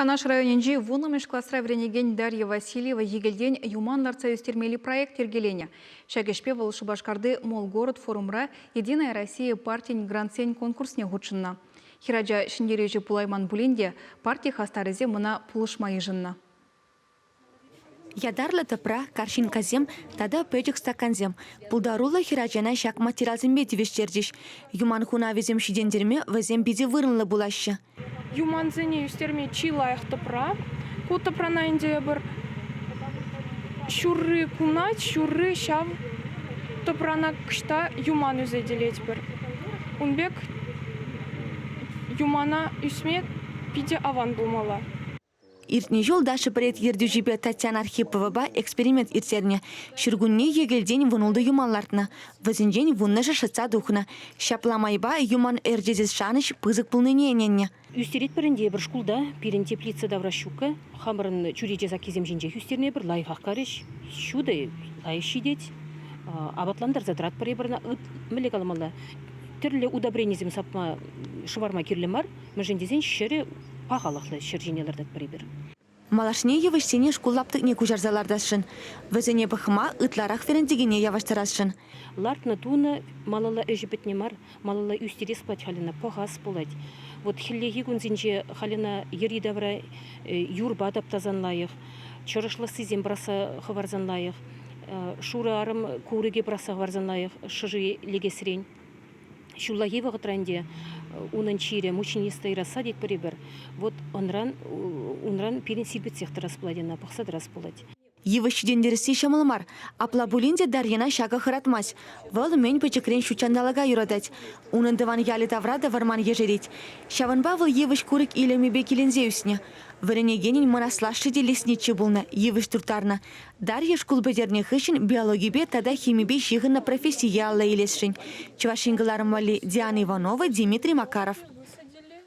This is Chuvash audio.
Канаш районӗнчи вуннӑмӗш класра вӗренекен Дарья Васильева йӗкӗлтен юман лартса ӳстермелли проект йӗркеленӗ. Ҫак ӗҫпе вӑл Шупашкарти Молгород форумра «Единая Россия» партин грантсен конкурсне хутшӑннӑ. Хӗрача ҫӗнтерӳҫӗ пулайман пулин те парти хастарӗсем ӑна пулӑшма йышӑннӑ. Ятарлӑ тӑпра, карҫинккасем тата пӗчӗк стакансем. Пултаруллӑ хӗрачана ҫак материалсемпе тивӗҫтерчӗҫ. Юман хунавӗсем ҫитӗнтерме вӗсем питӗ вырӑнлӑ пулаҫҫӗ. Юмансене ӳстерме чи лайӑх тӑпра. Ку тӑпрана ӗнтӗ эпир ҫурри кунать, ҫурри ҫав тӑпрана кӑҫта юман ӳсетӗлетпӗр. Ун пек юмана ӳсме питӗ аван пулмалла. Иртнӗ ҫул Даша Пӗрет ертӳҫипе Татьяна Архиповӑпа эксперимент ирттернӗ. Ҫуркунне йӗкӗлтен вунултӑ юман лартнӑ. Вӗсенчен вуннӑшӗ шӑтса тухнӑ. Ҫапла майпа юман ӗрчетес шанӑҫ пысӑк пулнине ӗненнӗ. Ӳстеретпӗр ӗнтӗ эпир шкулта. Пирӗн теплица тавра ҫуккӑ. Хамӑрӑн чӳрече саккисем ҫинчех ӳстернӗ эпир. Лайӑхах карӗҫ. Ҫутӑ лайӑх ҫитет. Апатлантарса тӑратпӑр эпир ӑна. Мӗнле каламалла, тӗрлӗ удобренисем сапма, шӑварма кирлӗ мар. Мӗншӗн тесен ҫӗрӗ пахалӑхлӑ ҫӗр ҫине лартатпӑр эпир. Малашне йывӑҫсене шкул лаптӑкне куҫарса лартасшӑн. Вӗсене пӑхма ытларах вӗрентекене явӑҫтарасшӑн. Лартнӑ тунӑ малалла ӗҫӗ пӗтнӗ мар, малалла ӳстерес пулать халь ӑна, пӑхас пулать. Вот хӗллехи кунсенче халь ӑна йӗри-тавра юрпа таптасан лайӑх, чӑрӑш лӑссисем пӑрахса хӑварсан лайӑх, шурӑ арӑм курӑкӗ пӑрахса хӑварсан лайӑх шӑши лекесрен. Ҫуллахи вӑхӑтра ӗнтӗ унӑн чирӗ мучнистый роса тетпӗр эпир. Вот унран, унран пирӗн сирпӗтсех тӑрас пулать ӑна, пӑхса тӑрас пулать. Йывӑҫ ҫитӗнтересси ҫӑмӑл мар. Апла пулин те Дарьяна ҫакӑ хӑратмасть. Вӑл мӗн пӗчӗкрен ҫутҫанталӑка юратать. Унӑн тӑван ялӗ тавра та вӑрман ешерет. Ҫавӑнпа вӑл йывӑҫ-курӑк илемӗпе киленсе ӳснӗ. Вӗренекенӗн мӑн аслашшӗ те лесничий пулнӑ, йывӑҫ турттарнӑ. Дарья шкул пӗтернӗ хыҫҫӑн биологипе тата химипе ҫыхӑннӑ профессие алла илесшӗн. Чӑваш Ен кӑларӑм валли Диана Иванова, Дмитрий Макаров.